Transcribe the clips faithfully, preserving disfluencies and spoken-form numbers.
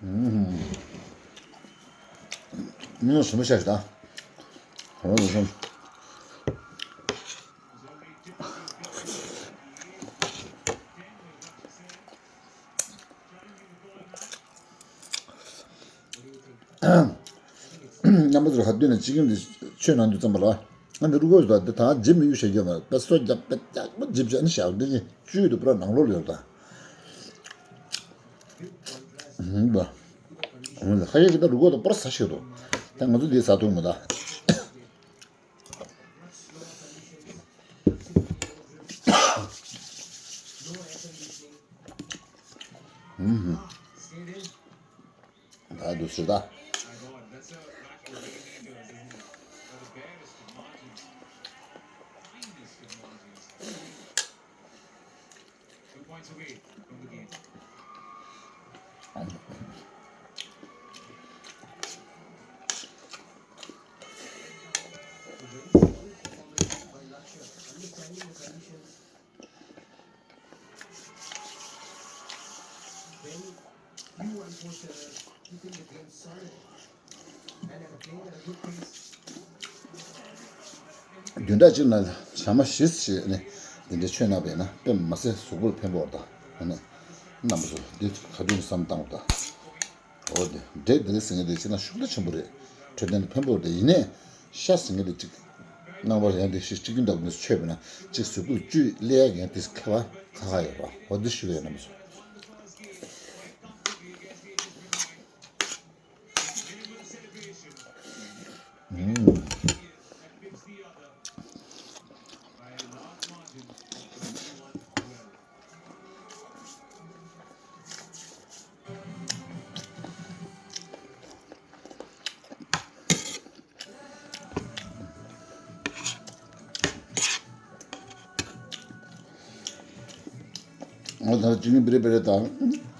མི་ནོར་ཞིམ་པོ་ཤ་ཞིག་དང་། གང་རུང་ཞིམ། རྣམ་པ་ཚོར་ཧ་འདོད་ན་ཅི་ཀིན་འདི་ཆོས་ནང་དུ་བརྩམས་པ་ལ། ང་འདི་རུ་ཁོས་ད་འདི་ད་ཇི་མི་ཡུ་ཤ་རྒྱབ་ན་པེ་སོ་རྒྱབ་པེ་རྒྱབ་པ་ཇིབ་ཅན་ཤག་འདི་ནི་བཅུད་དུ་པུ་ར་ནང་ལོགས་ལ་ཡོད་ད། ཧུམ་བ། ཧུམ་ཧ་ཡེ་གི་ད་རུ་ཁོ་ད་པུ་ར་ཟ་ཤེས་དོ། ད་ང་ཚོ་འདི་ཟ་ཐུབ་མི་ད། ཧུམ་ཧུམ། ད་འདུག་ཟེར་ད། བདུན་ཕྲག་གཅིག་ནང་ཞག་མ་བཞི་ཞིག་ནས་འདི་འདྲའི་ཆོས་གནང་བས་ན་དཔེ་མ་སྲིད་གཟུགས་པོར་ཕན་པོ་བར་དང་ཨ་ནི་རྣམ་པ་ཚོ་འདི་ག་དུས་བསམ་བཏང་བ་དང་། འོ་དེ་འབྲས་དེ་ཟེར་མཁན་དེ་ཕྱི་ན་ཤུགས་ལ་ཆེན་པོ་རེད། འཕྲོད་བསྟེན་ལ་ཕན་པོ་རེད། ཡིན་ནའི་ཤ་ཟེར་མཁན་དེ་གཅིག་རྣམ་པར་ཡང་དེ་ཤི་གཅིག་རྒྱུན་འདྲ་པོ་མི་ཆོད་པས་ན་གཅིག་གཟུགས་པོར་བཅུད་སླེབས་ཡག་དེ་ཁ་ཁ་ཁ་ཁ་ཡོད་པ་འོ་དེ་ཞུ་བའི་རྣམ་པ་ཚོ། ང་ད་ཅི་ནི་བེ་རེ་བེ་རེ་དང་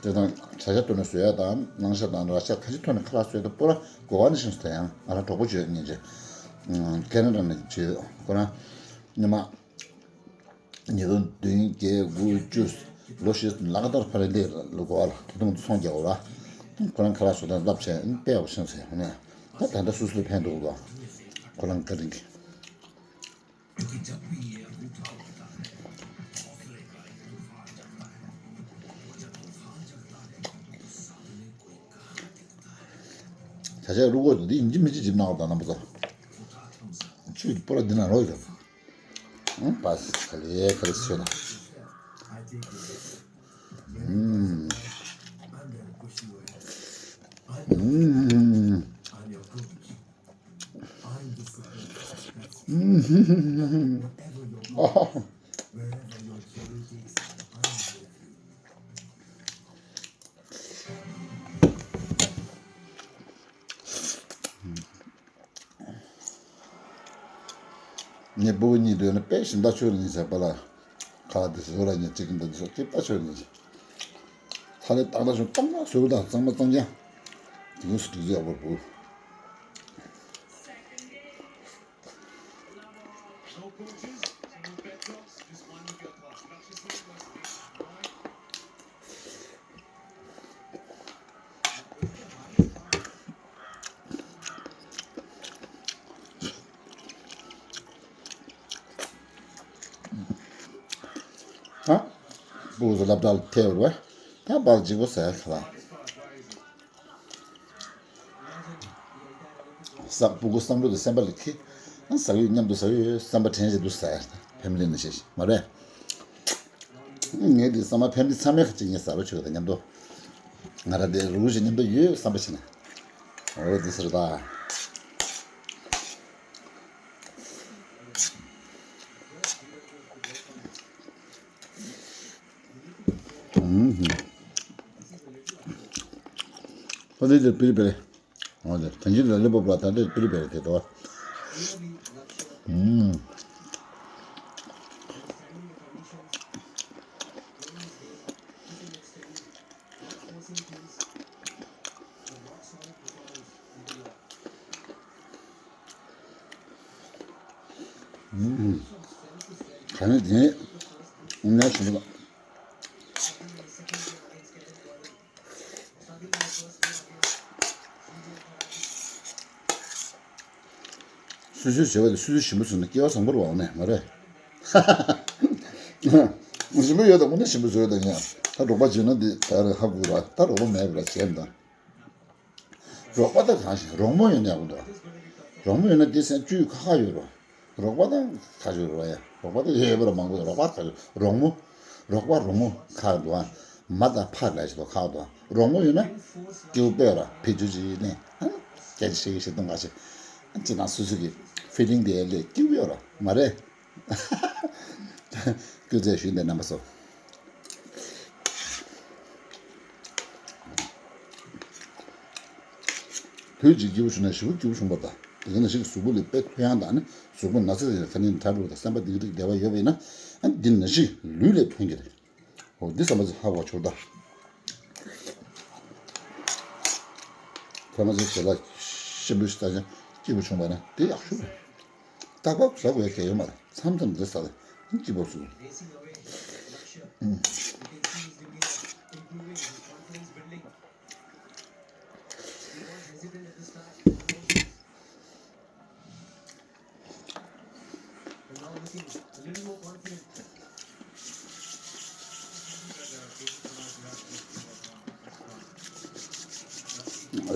དེ་དང་བྱ་ཤ་ཐོག་ནས་བཟོ་ཡ་དང་ནང་ཤ་དང་ར་ཤ་ཁ་ཤས་ཐོག་ནས་ཁ་ལག་བཟོ་ཡ་དང་པོ་ར་གོ་བ་ནི་ཤིང་སུ་དང་ཡང་ང་རང་གྲོགས་པོ་བྱོས་ཉིན་རྗེ་ཁེ་ན་ཌ་ནས་བྱོས་ཁོ་རང་ཉི་མ། ཉིས་སྟོང་བདུན་བརྒྱད་དགུ་བཅུ་ལོ་བཞི་ལག་བསྟར་ཕ་རེ་ལས་ལོ་གོ་བ་ལ་ད་དུང་ཚོང་རྒྱག་འོ་ལ། ཁོ་རང་ཁ་ལག་བཟོ་སྟངས་ལབ་བྱས་དཔེ་ཡག་པོ་ཤེས་ཚེ་ཧོ་ནས་ད་ད་ལྟ་སུ་སུ་ཕན་འདུག་ལ། ཁོ་རང་བཀའ་དྲིན་གྱིས། ད་ཆ་རུ་གོ་འདི་ཡིན་གྱི་མི་གཅིག་ཅིག་གནང་བ་དང་རྣམ་པ་ཚོ། ཆུ་སྤོ་ར་འདི་ན་རོ་ཡོད། ཨང་པ་སི་ཁ་ལེ་ཁ་ལེ་ཆོད་ན། ཨུམ། ཨུམ། ཨུམ། ཨ་ཧ། ངས་སྤུ་གུ་གཉིས་སྡོད་ན་དཔེ་ཞིམ་པ་ཆོས་ཉིན་ཟེར་པ་ལ། ཁ་དེ་ཟོ་ལ་ཉིན་གཅིག་གི་འདི་ཚོ་སྐྱིད་པ་ཆོས་ཉིན་ཟེར། ཐ་ལེ་ཏག་ཏག་ཞུ་གཙང་མ་ཟོ་དང་གཙང་མ་གཙང་རྐྱང་། དེ་ཡོངས་སུ་སྒྲིག་འཛུགས་ཡག་པོ་འདུག་ཧ། སྤུ་གུ་ཚོ་སློབ་གྲྭ་ལ་ཐད་པར་བས། ད་པར་ལྗིད་པོ་ཟ་ཁ་ལ། ས་སྤུ་གུ་བསམ་བློ་དེ་སེམས་པ་ལ་ཁྱེར། ཟ་གི་ཡོད་མཉམ་དུ་ཟ་གི་ཡོད་བསམ་པ་དྲན་བཞིན་དུ་ཟ་ཡ། ཕེ་མི་ལི་ནི་ཤེས་མ་རེད། ངས་འདི་ཚང་མ་ཕན་པའི་ཚང་མའི་ཁ་ཅིག་ངས་ཟ་རོ་ཆོག་དང་མཉམ་དུ། ང་ར་འདི་རུ་ཞིག་མཉམ་དུ་ཡོད་བསམ་པ་བྱས་ན། འོ་འདི་ཟེར་ད། ཨོ་འདི་འདི་པིར་པིར། འོ་དེ་དོན་གྱི་ལ་ལི་པོ་པ་ད་དེ་པིར་པེར་དེ་དོ། ཨུམ། ཨུམ། ག་ནས་དེ་ནས་ཞིམ་པོ། ད་ སོ་སོའི་བྱ་བ་དེ་སོ་སོས་ཞིམ་པོ་བཟོས་ན་སྐལ་བ་བཟང་པོ་རེད་པ། འོ་ནས་མ་རེད། ཞིམ་པོ་ཡོད་དང་མེད་ན་ཞིམ་པོ་བཟོས་དང་ཡང་ད་རོགས་པ་བྱས་ན་འདི་ད་རེ་ཧ་གོ་ར། ད་རོགས་པ་མེད་པ་ར་བྱས་ན་ད། རོགས་པ་ད་གང་ཞིག་རོགས་མོ་ཡོད་ན་ཡག་པོ་འདུག་རོགས་མོ་ཡོད་ན་དེ་སེམས་བཅུད་ཁ་ཁ་ཡོད་རོགས། རོགས་པ་དང་ཁ་ཤོར་རོགས་ཡ། རོགས་པ་དང་ཡོད་པར་མང་པོ་རོགས་པ་ཁ་ཤོར། རོགས་མོ། རོགས་པ་རོགས་མོ་ཁ་འདུག་མ་དང་ཕ་ལ་ཞིག་ཏུ་ཁ་འདུག་རོགས་མོ་ཡོད་ན་སྐྱིད་པོ་ར་ཕི་ཇུ་ཇི་ནས་ཨ་ནི་སྐད་ཆ་བཤད་ཤེས་གཏོང་ག་ཤེས། ཅི་ན་སུ་སུ་གི་ཕི་ལིང་དེ་ལས་སྐྱིད་པོ་ཡོད་ར་མ་རེད། སྐུ་ཚེ་ཞུས་ཏེ་རྣམ་པ་ཚོ། དུས་ཀྱི་སྐྱིད་པོ་བྱུང་ན་ཞེ་པོ་སྐྱིད་པོ་བྱུང་བ་དང་། དེ་ནས་ཞིག་གཟུགས་པོ་ལ་དཔེ་ཕན་ཡང་དང་ནི་གཟུགས་པོ་ན་ཚ་ཟེར་ཁ་ནས་དྲག་འགྲོ་དང་སེམས་པ་སྡིག་སྒྲིག་བདེ་བ་ཡོད་པས་ན་ཨ་འདི་ན་ཞིག་ལུས་ལ་ཕན་གྱི་རེད། འོ་འདི་བསམ་པ་ཚོ་ཧ་གོ་ཆོག་ད། ཁ་ན་ཚ་ཞེ་ལ་ཞིམ་པོ་ཞིག་ལྟ་ཅང་སྐྱིད་པོ་བྱུང་བ་ན་དེ་ཡག་ཤོས་རེད། རྟག་པར་ཟ་དགོས་ཡ་གལ་ཡོད་མ་རེད། མཚམས་མཚམས་འདི་ཟ་ལ་སྐྱིད་པོ་བཟོ།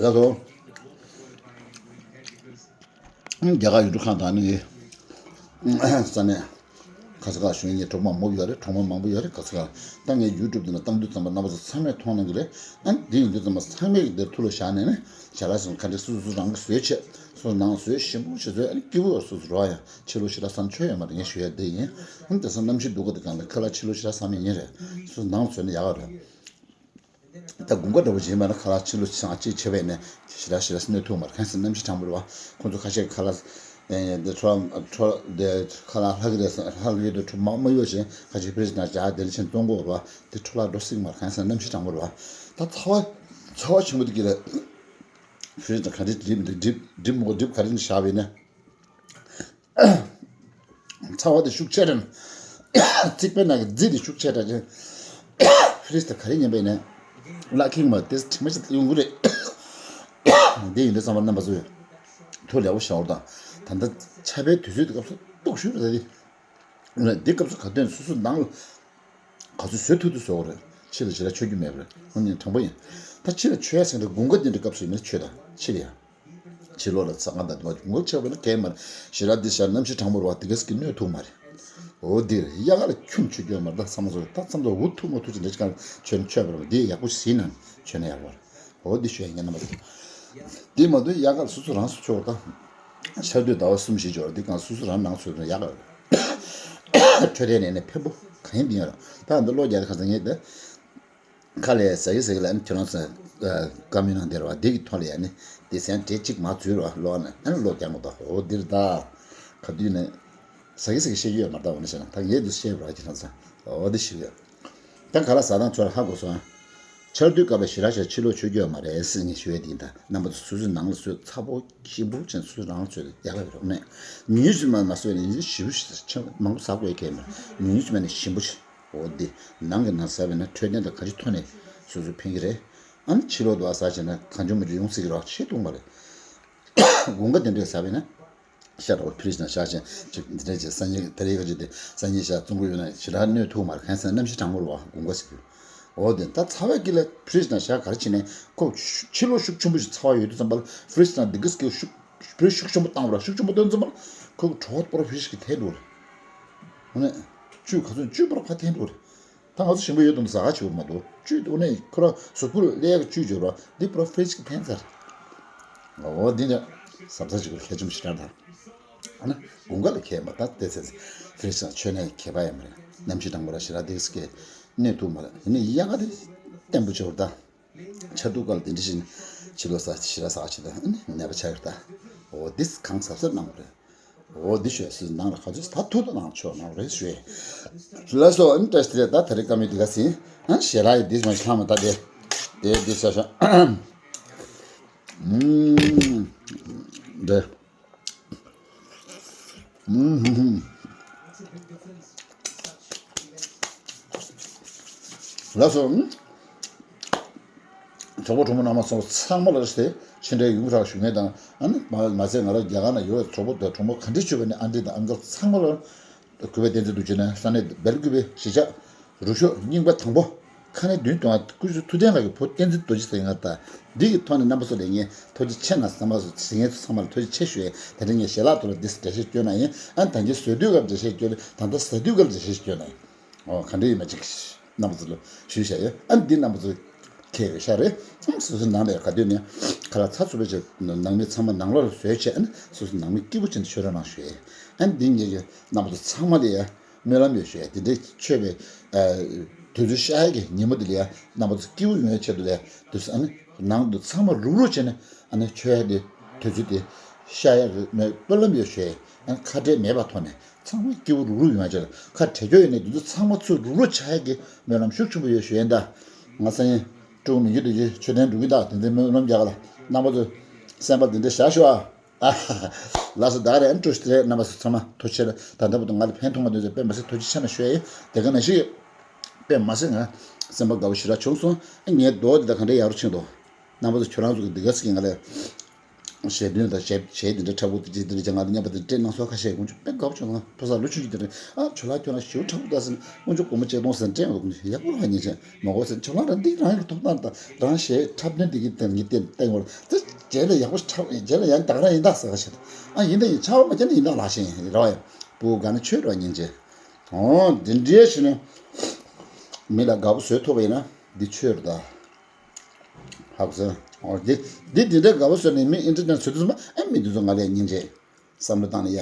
ལགས་སོ། རྒྱ་གར་ཡུལ་གྲུ་ཁག་དང་ནི་ས་གནས་ཁ་ས་ཁ་བཞུགས་མཁན་གྲོགས་པོ་མང་པོ་ཡོད་རེད། གྲོགས་པོ་མང་པོ་ཡོད་རེད། ཁ་ས་ཁ་ད་ངས་ཡུ་ཊུབ་འདི་ན་བཏང་དུས་ཙམ་པ་རྣམ་པ་ཚོ་ཚང་མས་མཐོང་གནང་གི་རེད། ཨ་ནི་འདི་ཡིན་དུས་ཙམ་པ་ཚང་མས་འདིར་ཐུགས་ལ་བཞག་ནས་ནི་བྱ་ར་སོང་ག་འདྲ་སོ་སོ་རང་གི་བཟོས་བྱས་སོ་ནང་བཟོས་ཞིམ་པོ་བྱས་བཟོས། ཨ་ནི་སྐྱིད་པོ་ཡོད། སོ་སོ་རོགས་ཡ་ཕྱི་ལོགས་ཞེ་དྲག་བསམ་ཆོས་ཡོད་མ་རེད། ངས་ཞུ་ཡ་འདི་ཡིན། ཨ་ནི་དེང་སང་གནམ་གཤིས་སྡུག་ག་འདི་གང་ལ་ཁ་ལག་ཕྱི་ལོགས་ཞེ་དྲག་བསམ་ཡ་ཡིན་རེད། སོ་སོ་ནང་བཟོས་ན་ཡག་ག་རེད། ད་དགུན་ཁ་འདྲ་པོ་ཅིག་ཡིན་པ་ན་ཁ་ལག་ཕྱི་ལོགས་ཆང་ཅིག་བྱས་པས་ནས་ཞེ་དྲག་ཞེ་དྲག་གནོད་ཐུབ་མ་རེད། གང་ཟེར་གནམ་གཤིས་གྲང་མོ་རེད་པ། ཁོང་ཚོ་ཁ་ཤས་ཁ་ལག་ཨེ་འདི་ཁྲོ་ཁྲོ་འདི་ཁ་ལག་ལྷག་གི་རེད་ཟེར། ལྷག་གི་ཡོད་དུས་ཁྲོ་མང་མ་ཡོད་ཅིང་ཁ་ཤས་ཕི་རིཇ་ནང་བཞག་དེ་ལ་ཕྱིན་བཙོང་དགོས་རེད་པ། དེ་འཕྲོ་བརླག་འགྲོ་སྲིད་མ་རེད། གང་ཟེར་གནམ་གཤིས་གྲང་མོ་རེད་པ། ད་ཚ་བ་ཚ་བ་ཆེན་པོ་དེ་གི་ལ་ཕི་རིཇ་ནང་ག་འདྲ་སྒྲིབ་མི་འདུག་སྒྲིབ་སྒྲིབ་མོ་སྒྲིབ་ག་རེ་ནས་བཞག་པས་ན། ཚ་བ་དེ་ཤུགས་ཆེ་དྲགས། རྩིག་པའི་ནང་གི་རྫི་དེ་ཤུགས་ཆེ་དྲགས་ཅན། ཕི་རིཇ་དེ་ག་རེ་ཉན་པས་ནས། བརླག་ཁེངས་མ་དེ་དྲི་མ་ཅིག་ཡོང་གི་རེད། དེ་ཡིན་དུས་ཙམ་པ་རྣམ་པ་ཚོས་ཐུགས་ལེགས་པོ་ཞོག་དང་། ད་ལྟ་ཆར་པའི་དུས་ཚོད་དེ་སྐབས་སུ་སྡུག་ཤོས་རེད་དེ། འདི་སྐབས་སུ་ག་དོན་སོ་སོ་ནང་ལ། ག་ཚོད་བཟོད་ཐུབ་ཐུབ་བཟོ་དགོས་རེད། ཕྱི་ལ་ཞེ་དྲག་མཆོད་རྒྱུ་མེད་པ་རེད། ཧོན་ནི་དྲང་པོ་ཡིན། ད་ཕྱི་ལ་མཆོད་ཡ་ཟེར་འདྲ་དགུན་ཁ་འདི་འདྲ་སྐབས་སུ་ཡིན་ན་མཆོད་དང་ཕྱི་ལ་ཡ། ཕྱི་ལོགས་ལ་ཚ་ང་དང་དུ་མ་དགུན་ཁ་མཆོད་པ་ན་གལ་མ་རེད། ཞེ་དྲག་འདི་ཤར་གནམ་གཤིས་གྲང་མོ་རེད་པ། དེ་གས་ཀྱི་གནོད་ཐུབ་མ་རེད། འོ་འདིར་དབྱར་ཁ་ལ་ཁྱུ་མཆོད་རྒྱུ་མ་རེད། ད་ཚང་མ་བཟོ་རེད། ད་ཚང་མ་འུ་ཐུག་མ་ཐུག་ཅིག་འདྲ་ཅིག་གང་མཆོད་ན་མཆོད་པ་རེད་པ། འདི་ཡག་པོ་ཟིན་ན་མཆོད་ན་ཡག་པ་རེད། འོ་འདི་ཤོད་ཡ་ངས་རྣམ་པ་ཚོ། འདི་མ་གཏོགས་དབྱར་ཁ་ལ་སོ་སོ་རང་སོ་མཆོད་པ་ད། ཆར་དུས་ཟླ་བ་གསུམ་བཞི་འབྱོར་འདི་གང་སོ་སོ་རང་ནང་མཆོད་ན་ཡག་ག་རེད། འཕྲོད་བསྟེན་ནས་ནི་ཕན་པོ་གང་ཡིན་འདི་ཡོད་རེད། ད་འདི་གློག་རྒྱག་ཁ་སང་ངས་འདི། ཁ་ལས་ཟ་གི་ཟ་གི་ལ་ཨ་ནི་ཁྱོད་རང་ཚོ་བཀའ་མོལ་གནང་བསྡད་རེད་པ། འདི་གི་ཐོག་ལ་ཡ་ནི་སྡེ་ཚན་གྲས་གཅིག་མ་འཛུལ་རེད་པ། ལོག་ནས་ཨ་ནི་ལོག་རྒྱག་མ་གཏོགས། འོ་འདིར་ད་ག་དུས་ནས་ཟ་གི་ཟ་གི་བཤད་ཀྱི་ཡོད་མ་རེད། ད་འོ་ན་བཤད་ན་ད་ངས་འདི་བཤད་པ་རེད། ཁྱེད་རང་ཚོ་འོ་འདི་ཞིག་ཡོད། ད་ཁ་ལག་ཟ་སྟངས་ཚོ་ལ་ཧ་གོ་སོང་ཨ། ཆར་དུས་སྐབས་ལ་ཞེ་དྲག་ཞེ་ཕྱི་ལོགས་མཆོད་རྒྱུ་ཡོད་མ་རེད་ཟེར་ངས་ཞུ་ཡས་དེ་ཡིན། ད་རྣམ་པ་ཚོ་སོ་སོའི་ནང་ལ་བཟོས་ཚ་པོ་ཞིམ་པོ་བྱས་སོ་སོ་རང་ལ་བཟོས་ཡག་ག་རེད་རོགས་ནས། ཉུང་ཉུང་ཙམ་མ་མ་བཟོས་ནས་ཉིན་ཞིབ་ཞིབ་ཆ་མང་པོ་ཟ་དགོས་ཡ་གལ་མེད། ཉུང་ཉུང་ཙམ་ནས་ཞིམ་པོ་བྱས། འོ་འདི་ནང་གི་ནང་ཟ་བས་ན་འཕྲོད་བསྟེན་དང་ག་རེ་ཐོག་ནས་སོ་སོ་ཕན་གྱི་རེད། ཨ་ནི་ཕྱི་ལོགས་དུ་ཨ་ཟ་བྱས་ན་གང་བྱུང་མི་འདྲ་ཡོང་སྲིད་ཀྱི་རེད་པ། ཤེས་ཐུབ་མ་རེད། དགུན་ཁ་དེ་འདྲས་ཟ་བས་ན། ཤ་འདྲ་པོ་ཕི་རིཇ་ནང་བཞག་བྱས་ཅིག་འདི་འདྲས་ཅིག་སང་ཉིན་དེ་རིང་ག་ཅིག་དེ་སང་ཉིན་ཤ་བཙོང་གི་ཡོད་ན་ཞེ་དྲག་གནོད་ཐུབ་མ་རེད། གང་ཟེར་ན་གནམ་གཤིས་གྲང་མོ་རེད་པ། དགུན་ཁ་ཟེར་གི། འོ་དེ་ད་ཚ་བའི་དཀྱིལ་ལ་ཕི་རིཇ་ནང་བཞག་ག་རེ་བྱས་ནས་ཁོ་ཕྱི་ལོགས་ཤུགས་ཆེན་པོ་ཞིག་ཚ་བ་ཡོད་དུས་ཙམ་པ་ལ་ཕི་རིཇ་ནང་འདི་གི་སྐད་ཤུགས་ཕི་རིཇ་ཤུགས་ཆེན་པོ་བཏང་བ་ར། ཤུགས་ཆེན་པོ་བཏང་ཙམ་པ་ལ་ཁོ་གི་གྲོད་ཁོག་པོ་ར་ཕི་རིཇ་གི་ཐལ་འགྲོ་རེད། འོ་ནས་བཅུད་ག་ཚོད་བཅུད་པོ་ར་ཕར་ཐལ་འགྲོ་རེད། ད་ང་ཚོ་ཞིམ་པོ་ཡོད་དུས་ཟ་ག་བྱེད་དགོས་མ་གཏོགས་བཅུད་འོ་ནས་ཁོ་ར་གཟུགས་པོ་ལ་སླེབས་ཀྱི་བཅུད་འབྱོར་བ་འདི་པུ་ར་ཕི་རིཇ་གི་ཕན་ཚར། འོ་འདི་ནས་ཟབ་ཟབ་བྱེད་དགོས་གལ་ཆེན་པོ་ཞེ་དྲག་དང་། ཨ་ན་དགུན་ཁ་ལ་ཁྱད་མ་ད་དེ་ཚེ་ཕི་རིཇ་ནང་མཆོད་ནས་ཁྱད་པར་ཡོད་མ་རེད། གནམ་གཤིས་གྲང་མོ་ར་ཞེ་དྲག་དེ་སྐད་གནོད་ཐུབ་མ་རེད། ཡིན་ནའི་དབྱར་ཁ་དེ་བརྟན་པོ་བྱེད་དགོས་ད། ཆར་དུས་སྐབས་ལ་དེ་འདྲ་ཞིག་ཕྱི་ལོགས་ཟ་ཞེ་དྲག་ཟ་བ་བྱེད་ད་ཨ་ནི་ནད་པ་ཆགས་ཀྱི་རེད་ད། འོ་འདི་གང་ཟབ་ཟབ་གནང་དགོས་རེད། འོ་འདི་ཞོལ་སོ་སོའི་ནང་ལ་ག་ཚོད་ད་ཐུག་ཐུག་གནང་ཆོག་གནང་རེད་ཞུ་ཡས། ལགས་སོ། ཨ་ནི་བཀྲ་ཤིས་བདེ་ལེགས། ད་དེ་རིང་བཀའ་མོལ་འདི་ག་ཟིན། ཨ་ཞལ་ལག་ཡིས་འདི་མ་ཤང་མ་ད་དེ་དེ་འདི་ས་ཤ་ཨུམ་འདི་ཨུམ་ལགས་སོ། ཨུམ། གྲོགས་པོ་གྲོགས་མོ་རྣམ་པ་ཚོ་ཚང་མ་ལ་རེ་ཕྱི་འབྲེལ་ཡུན་རིང་ཞུ་མཁན་དང་། ཨ་ནི་མ་མ་ཚད་ང་རང་རྒྱ་གར་ན་ཡོད་པའི་གྲོགས་པོ་དང་གྲོགས་མོ་ག་འདྲ་བྱུང་བ་ནི་ཨན་ཏི་དང་ཨང་ཀལ་ཚང་མ་ལ་གུས་པས་བསྟན་འཛིན་རྡོ་རྗེ་ནས་ས་གནས་སྦེལ་ཀུ་པའི་གཞིས་ཆགས་རུ་ཤོག་རྙིང་པ་དང་པོ་ཁ་ནས་མདུན་དུ་ང་སྐུ་ཞབས་ཐུབ་བསྟན་ལགས་ཀྱི་བུ་བསྟན་འཛིན་རྡོ་རྗེ་ཟེར་ང་ད་འདི་གི་ཐོག་ནས་རྣམ་པ་ཚོ་ལ་ངས་ཐུགས་རྗེ་ཆེ་གནང་། རྣམ་པ་ཚོ་ཟིན་མཁན་ཚོ་ཚང་མ་ལ་ཐུགས་རྗེ་ཆེ་ཞུ་ཡས། དེ་རིང་ངས་ཞལ་ལག་ཐོག་ལ་འདི་འགྲེལ་བཤད་སྐྱོན་ན་ཡིན། ཨ་ནི་ད་གིན་བཟོ་དུས་སྐབས་འགྲེལ་བཤད་སྐྱོན་ནས་ད་ལྟ་ཟ་དུས་སྐབས་འགྲེལ་བཤད་སྐྱོན་ན་ཡིན། ཨོ་ག་འདྲ་ཡིན་མ་ཅིག་རྣམ་པ་ཚོ་ལ་ཞུས་བཞག་ཡོད། ཨ་ནི་འདི་རྣམ་པ་ཚོ་ཁྱེད་ཀྱི་ཤ་རེད། ཨ་སོ་སོའི་ནང་ལ་ག་དུས་ནས་ཁ་ལག་ཚ་ཚུབ་པའི་ཆེད་ནང་མི་ཚང་མ་ནང་ལོགས་ལ་བཟོས་བྱས། ཨ་ནི་སོ་སོའི་ནང་མི་སྐྱིད་པོ་བྱས་ནས་ཆོས་ར་གནང་ཞུ་ཡས། ཨ་ནི་འདི་ངེད་ཀྱི་རྣམ་པ་ཚོ་ཚང་མ་ལ་ཡ་སྨོན་ལམ་ཡོད་ཞུ་ཡས། དེ་འདྲའི་ཆོས་པའི་དུས་ཚོད་ཤར་ཡས་ཀྱི་ཉིན་མོ་འདི་ལ་ཡ་རྣམ་པ་ཚོ་སྐྱིད་པོ་ཡོང་ཡས་ཆེད་དུ་ལ་ཡ་དུས་ཨ་ནི་ནང་དུ་ཚང་མ་རུག་རུག་བྱས་ནས་ཨ་ནི་ཆོས་ཡ་དེ་དུས་ཚོད་དེ་ཤར་ཡ་རེད་མོད་སྨོན་ལམ་ཡོད་ཞུ་ཡས། ཨ་ནི་ཁ་བྲལ་མེད་པར་ཐོག་ནས། ཚང་མ་སྐྱིད་པོ་རུག་རུག་ཡོང་བ་བྱས། ཁ་བྲལ་རྒྱུ་ཡོད་ནས་འདི་ཚོ་ཚང་མ་ཚུར་རུག་རུག་ཆགས་ཡག་གི་སྨོན་ལམ་ཤུགས་ཆེན་པོ་ཡོད་ཞུ་ཡིན་ད། ང་སང་ཉིན་ཀྲུའུ་མི་རྒྱུད་དུ་ཡོད་ཆོས་ལྡན་འགྲོ་གི་ད། དེ་འདྲའི་སྨོན་ལམ་རྒྱག་ག་ལ་རྣམ་པ་ཚོ་སེམས་པ་འདི་འདྲ་བཞག་ཤོག་ཨ། ལགས་སོ། ད་རེད། ཨ་ནི་ཀྲུའུ་ཞི་རེད། རྣམ་པ་ཚོ་ཚང་མ་ཐུགས་རྗེ་ཆེ། ད་ལྟ་བར་དུ་ང་ལ་ཕན་ཐོགས་མ་ཐུབ་ཚེ་དཔེ་མ་སྲིད་ཐུགས་རྗེ་ཆེ་ན་ཞུ་ཡིན། དེ་ག་ནང་བཞིན་དཔེ་མ་སྲིད་ང་སེམས་པ་དགའ་བོ་ཞེ་དྲག་བྱུང་སོང་། ཨ་ངའི་རྡོ་འདི་ད་ག་འདྲ་ཡག་རུ་ཕྱིན་འདུག་རྣམ་པ་ཚོ་ཁྱོད་རང་ཚོ་གི་འདི་ག་ཟིག་གི་ང་ལ། ཞལ་འདོན་དང་ཞལ་ཞལ་འདི་འདྲ་ཁྲ་བོ་འདི་འདྲ་འདི་འདྲ་ང་ལ་མཉམ་པ་འདི་སྤྲད་གནང་སོང་། ཁ་ཤས་དཀོན་མཆོག་དཔེ་དགའ་བོ་བྱུང་། ང་ཕོ་གསར་ལོ་ཆུང་ཆུང་འདི་འདྲ། ཨ་ཁྱོད་ལ་ཁྱོད་ལ་ཞེ་པོ་ཁྲ་བོ་ད་ཟེར་ནས་དཀོན་མཆོག་སྒོར་མོ་གཅིག་སྟོང་ཟེར་སྤྲད་འདུག་ཡག་པོ་རེད་བ། ཉིན་ཆེན་མ་གོ་ཟེར་ཁྱོད་རང་རང་འདི་རང་གི་ཐོབ་ཐང་དང་རང་ཞལ་འཁྲབ་སྟོན་འདི་གི་སྟེང་གི་སྟེང་སྟེང་བར་དེ་རྗེས་ལ་ཡག་པོ་ཁྲ་རྗེས་ལ་ཡང་ད་ག་རང་ཡིན་ད་ཟེར་ག་ཞེས། ཨ་ཡིན་ད་ཡིན། ཆར་པ་མ་བརྒྱབ་ན་ཡིན་ད་ལགས་ཤིང་རེད་བ། ཡ་བུ་དགའ་ན་ཆོས་རེད་བ། ཉིན་ཆེན། ཨོ་འདི་འདྲའི་ཞིག་ནི་མི་ལ་དགའ་བོ་བཟོས་ཐུབ་པ་ཡིན་ན་འདི་ཆོས་རེད་ད། ཧ་གོ་སོང་། འོ་འདི་འདི་འདི་འདྲ་དགའ་བོ་བཟོས་ནས་མི་ཨིན་ཊར་ཊེན་བཟོ་དུས་ཙམ་པ་ཨེ་མི་འདི་ཚོ་ང་ལས་སྙིང་རྗེ་བསམ་བློ་བཏང་ནས་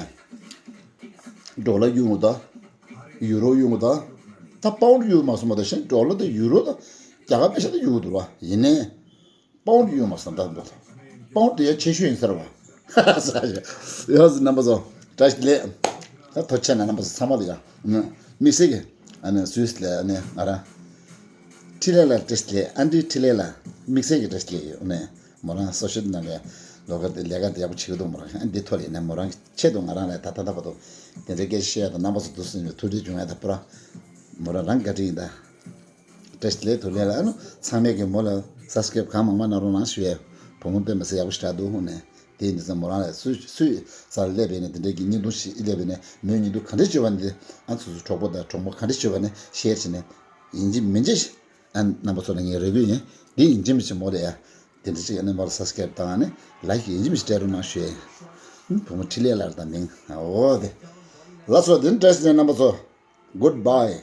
ཡ། ཌོ་ལར་གཡུག་འོང་ད། ཡུ་རོ་གཡུག་འོང་ད། ད་པའུན་ཌི་གཡུག་མ་སོང་བ་དང་གཞན་ཌོ་ལར་དང་ཡུ་རོ་དང་རྒྱ་གར་པེ་ཤ་དང་གཡུག་འདུག་བ། ཡིན་ནའི་པའུན་ཌི་གཡུག་མ་སོང་ད་འདུག་པའུན་ཌི་ཡ་ཆེ་ཤོས་ཡིན་ཟེར་བ། ཡོད་རྣམ་པ་ཚོ་བཀྲ་ཤིས་བདེ་ལེགས། ད་ཐུགས་རྗེ་ཆེ་ན་རྣམ་པ་ཚོ་ཚང་མ་ལ་ཡ། དམིགས་བསལ་གྱི་ཨ་ནི་སུད་སི་ལ་ཨ་ནི་ང་རང་། འཕྲིན་ལས་ལ་བཀྲ་ཤིས་བདེ་ལེགས། ཨན་ཌི་འཕྲིན་ལས་ལ་དམིགས་བསལ་གྱི་བཀྲ་ཤིས་བདེ་ལེགས་ཡོད་ནས། མོ་རང་སོ་ཤལ་ནང་ལ་ལོགས་ཀ་དེ་ལས་ཀ་དེ་ཡག་པོ་བྱེད་ཀྱི་འདུག་མོ་རང་ཨ་འདི་ཐོག་ལ་ཡིན་ན་མོ་རང་གི་ཆེད་དུ་ང་རང་ལ་ད་ལྟ་ད་བར་དུ་དེ་འདྲའི་སྐད་ཆ་བཤད་ཡ་དང་རྣམ་པ་ཚོ་འདུག་སེ་ཐུགས་འདྲིས་བྱུང་ཡ་དང་པུ་ར་མོ་རང་རང་བཀའ་དྲིན་ཡིན་ད། བཀྲ་ཤིས་བདེ་ལེགས། ཐུགས་ལེགས་ལ་ཨ་ནུ་ཚང་མས་ཀྱི་མོ་ལ་སབ་སི་ཀེ་རེབ་གང་མང་མང་གནང་རོགས་གནང་ཞུ་ཡས། བུ་མོ་དཔེ་མ་སྲིད་ཡག་པོ་ཞེ་དྲག་འདུག་ཧུ་ནས། དེ་ཡིན་དུས་ཙམ་མོ་རང་ལ་སུས་སུས་ས་ལ་སླེབས་པས་ནས་དེ་འདྲའི་གི་བརྙན་ཐུང་ཞིག་ཨི་སླེབས་པས་ནས་མོའི་བརྙན་ཐུང་ག་འདྲ་བྱེད་པ་ནི་ཨ་ཚོ་ཚོ་གྲོགས་པོ་དང་གྲོགས་མོ་ག་འདྲ་བྱེད་པ་ནི་ཤེར་བྱས་ནས་ཡིན་གཅིག་མིན་གཅིག་ཨ་རྣམ་པ་ཚོ་ལ་ངས་རེ་སྐུལ་ཡིན། འདི་ཡིན་གཅིག་མིན་གཅིག་མོ་ལ་ཡ་དེ་འདྲ་ཅིག་ཨ་ནི་མོ་ལ་སབ་སི་ཀེ་རེབ་བཏང་ཨ་ནི་ལའིཀ་ཡིན་གཅིག་མིན་གཅིག་སྤྲད་རོགས་གནང་ཞུ་ཡས། བུ་མོ་འཕྲིན་ལས་ལགས་དང་མིང་འོ་དེ། ལགས་སོ། དེ་ནི་བཀྲ་ཤིས་བདེ་ལེགས་རྣམ་པ་ཚོ། Goodbye།